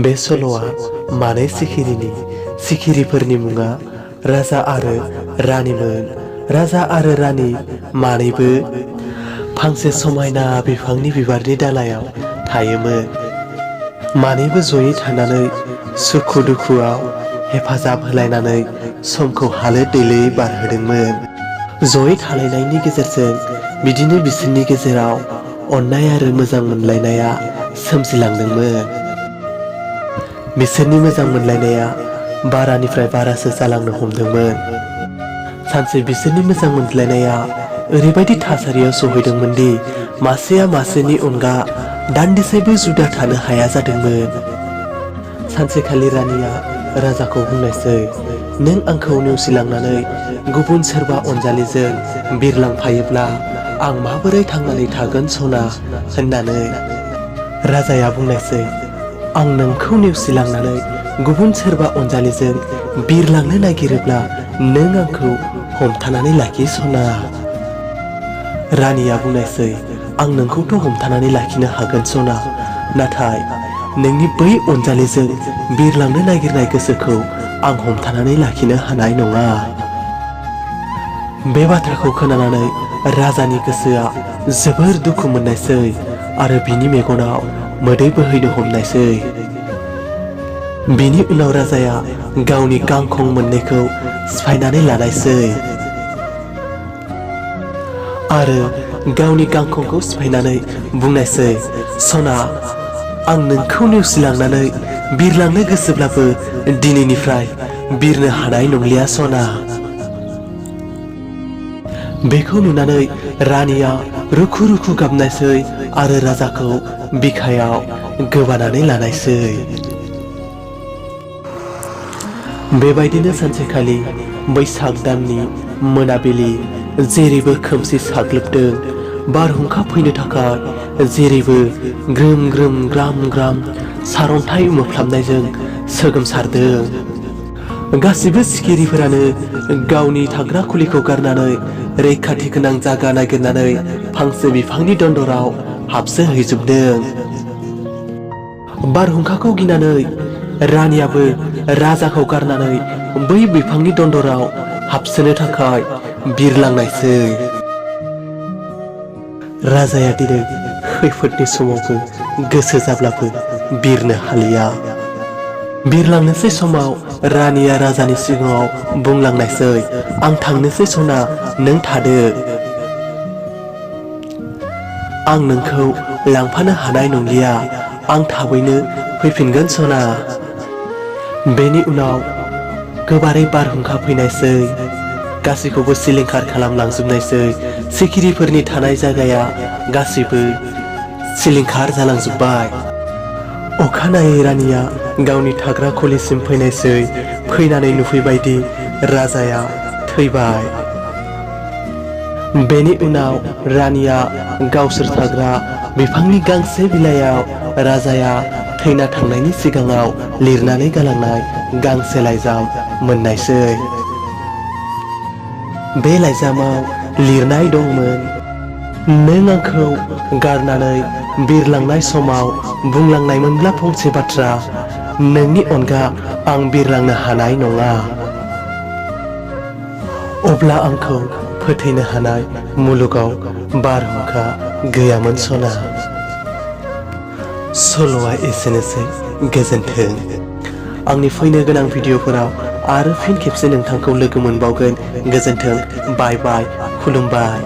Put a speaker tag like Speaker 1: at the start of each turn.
Speaker 1: बे सल'आ मानै सिखिरिफोरनि मुङा राजा आरो रानीमोन। राजा आरो रानी मानैबो फांसे समायना बिफांनि बिबारनि दालायाव थायोमोन। मानैबो जयै थानानै सुखु दुखुआव हेफाजाब होलायनानै समखौ हालो दैलोयै बारहोदोंमोन। जयै थालायनायनि गेजेरजों बिदिनो बिसोरनि गेजेराव अननाय आरो मोजां मोनलायनाया सोमजिलांदोंमोन। बिसोरनि मोजां मोनलायनाया बारानिफ्राय बारासो जालांनो हमदोंमोन। सानसे बिसोरनि मोजां मोनलायनाया ओरैबायदि थासारियाव सहैदोंमोन दि मासेया मासेनि अनगा दान्दिसेबो जुदा थानो हाया जादोंमोन। सानसेखालि रानीया राजाखौ बुंनायसै, नों आंखौ नेवसिलांनानै गुबुन सोरबा अनजालिजों बिरलांफायोब्ला आं माबोरै थांनानै थागोन सना होननानै। राजाया बुंनायसै, आं नोंखौ नेवसिलांनानै गुबुन सोरबा अनजालिजों बिरलांनो नागिरोब्ला नों आंखौ हमथानानै लाखि सना। रानीया बुंनायसै, आं नोंखौथ' हमथानानै लाखिनो हागोन सना, नाथाय नोंनि बै अनजालिजों बिरलांनो नागिरनाय गोसोखौ आं हमथानानै लाखिनो हानाय नङा। बे बाथ्राखौ खोनानानै राजानि गोसोआ जोबोर दुखु मोननायसै आरो बिनि मेगनाव मोदै बोहैनो हमनायसै। बिनि उनाव राजाया गावनि गांखं मोननैखौ सिफायनानै लानायसै आरो गावनि गांखंखौ सिफायनानै बुंनायसै, सना, आं नोंखौ नेवसिलांनानै बिरलांनो गोसोब्लाबो दिनैनिफ्राय बिरनो हानाय नंलिया सना। बेखौ नुनानै रानीया रुखु रुखु गाबनायसै आरो राजाखौ बिखायाव गोबानानै लानायसै। बेबायदिनो सानसेखालि बैसाग दाननि मोनाबिलि जेरैबो खोमसि साग्लोबदों। बारहुंखा फैनो थाखाय जेरैबो ग्रोम ग्रोम ग्राम ग्राम सारन्थाइ मोफ्लाबनायजों सोगोमसारदों। गासिबो सिखिरिफोरानो गावनि थाग्रा खुलिखौ गारनानै रैखाथि गोनां जायगा नागिरनानै फांसे बिफांनि दन्दराव हाबसोहैजोबदों। बारहुंखाखौ गिनानै रानीयाबो राजाखौ गारनानै बै बिफांनि दन्दराव हाबसोनो थाखाय बिरलांनायसै। राजाया दिनै खैफोदनि समावबो गोसो जाब्लाबो बिरनो हालिया। बिरलांनोसै समाव रानीया राजानि सिगाङाव बुंलांनायसै, आं थांनोसै सना, नों थादो। आं नोंखौ लांफानो हानाय नंलिया, आं थाबैनो फैफिनगोन सना। बेनि उनाव गोबारै बारहुंखा फैनायसै। गासैखौबो सिलिंखार खालामलांजोबनायसै। सिखिरिफोरनि थानाय जायगाया गासैबो सिलिंखार जालांजोब्बाय। अखानायै रानीया गावनि थाग्रा खुलिसिम फैनायसै। फैनानै नुफैबायदि राजाया थैबाय। बेनि उनाव रानीया गावसोर थाग्रा बिफांनि गांसे बिलाइयाव राजाया थैना थांनायनि सिगाङाव लिरनानै गालांनाय गांसे लाइजाम मोननायसै। बे लाइजामाव लिरनाय दंमोन, नों आंखौ गारनानै बिरलांनाय समाव बुंलांनायमोनब्ला फंसे बाथ्रा, नोंनि अनगा आं बिरलांनो हानाय नङा। अब्ला आंखौ फोथैनो हानाय मुलुगाव बारहुंखा गैयामोन सना। सल'आ एसेनोसै, गोजोन्थों। आंनि फैनो गोनां भिडिअफोराव आरो फिन खेबसे नोंथांखौ लोगो मोनबावगोन। गोजोन्थों, बाय बाय, खुलुमबाय।